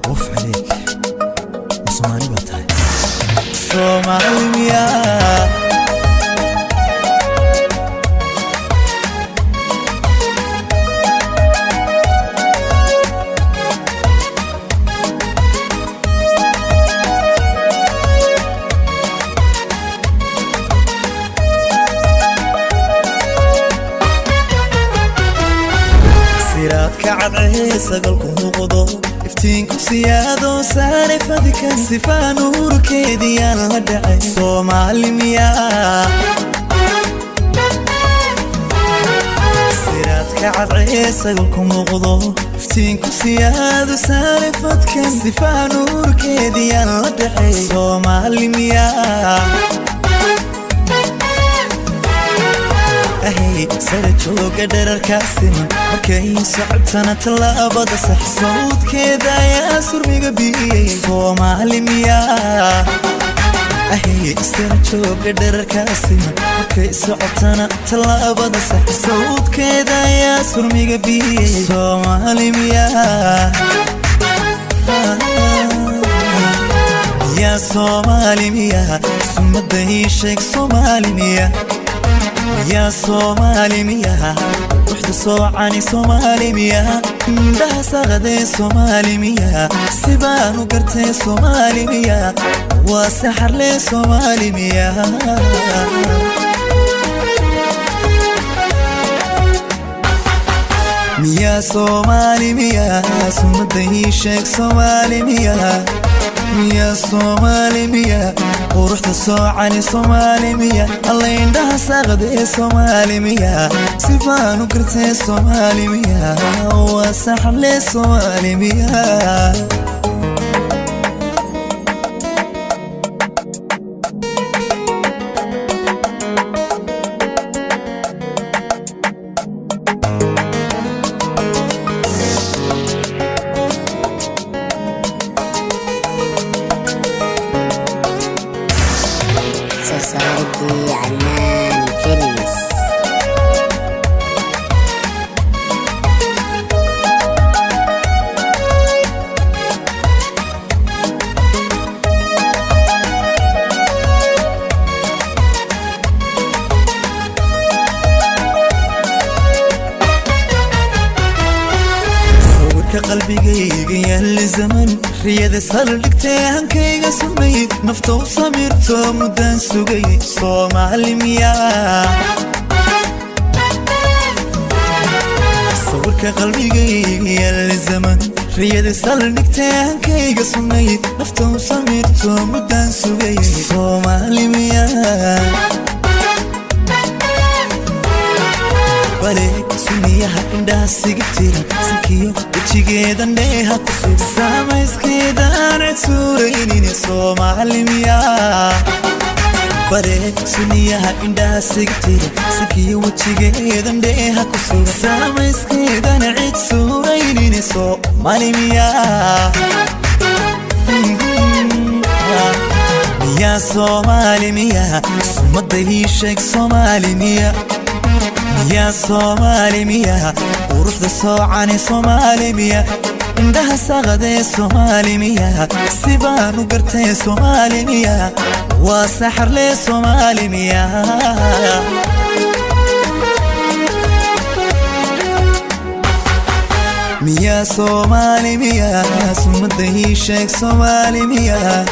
Waf عليك, ma Soomaali baa tahay? Soomaali miyaa? Siraadka cadcee sagalku muuqdo, iftiinku siyaado, saare fadka sifaa nuurkeediyaan la dhacay. Soomaali miyaa? Siraadka cadcee sagalku muuqdo, iftiinku siyaado, saare fadka sifaa nuurkeediyaan la dhacay. Soomaali miyaa? Ahay, sara jooga dherarkaa siman, markay socotana tallaabada sax, sawdkeeda ayaa surmiga biyey. Soomaali miyaa? Ahay, sara jooga dherarkaa siman, markay socotana tallaabada sax, sawdkeeda ayaa surmiga biyey. Soomaali miyaa? Yaa Soomaali miyaa? Sumada ii sheeg, Soomaali miyaa? Yaa Soomaali miyaa? Ruuxda soocani Soomaali miyaa? Indhaha saqadee Soomaali miyaa? Sibaan u gartee Soomaali miyaa? Waa saxarlee Soomaali miyaa? Miyaa Soomaali miyaa? Sumada ii sheeg, Soomaali miyaa? Miyaa Soomaali miyaa? Quruxda soocani Soomaali miya? Alla, indhaha saaqadee Soomaali miya? Sifaan u gartee Soomaali miya? Waa saxle Soomaali miya? Soo saaridii Cadnaan Films. Sawirka qalbigayga yaalla zaman, riyada saldhigtay, hankayga sumay, nafta u samirto muddaan sugay. Soomaali miyaa? Sawirka qalbigayga yaalla zaman, riyada saldhigtay, hankayga sumay, nafta u samirto muddaan sugay. Soomaali miyaa? Bale suniyaha indhaha siga tira, sankiyo wejigeeda dheeha ku sug, saamayskeedaan cid suuraynin. Soomaali miyaa? Bale suniyaha indhaha siga tira, sankiyo wejigeedan dheeha ku sug, saamayskeedaan cid suuraynin. Soomaali miyaa? Miyaa Soomaali miyaa? Sumada ii sheeg, Soomaali miya? Miyaa Soomaali miyaa? Quruxda soocani Soomaali miya? Indhaha saqadee Soomaali miya? Sibaan u gartee Soomaali miya? Waa saxarlee Soomaali miya? Miyaa Soomaali miyaa? Sumada ii sheeg, Soomaali miyaa?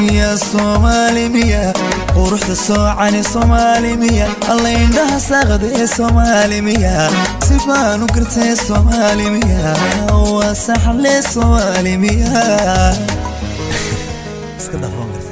Miyaa Soomaali miyaa? Quruxda soocani Soomaali miya? Alla, indhaha saqadee Soomaali miya? Sibaan u gartee Soomaali miya? Waa saxle Soomaali miya? Iska dhaaf.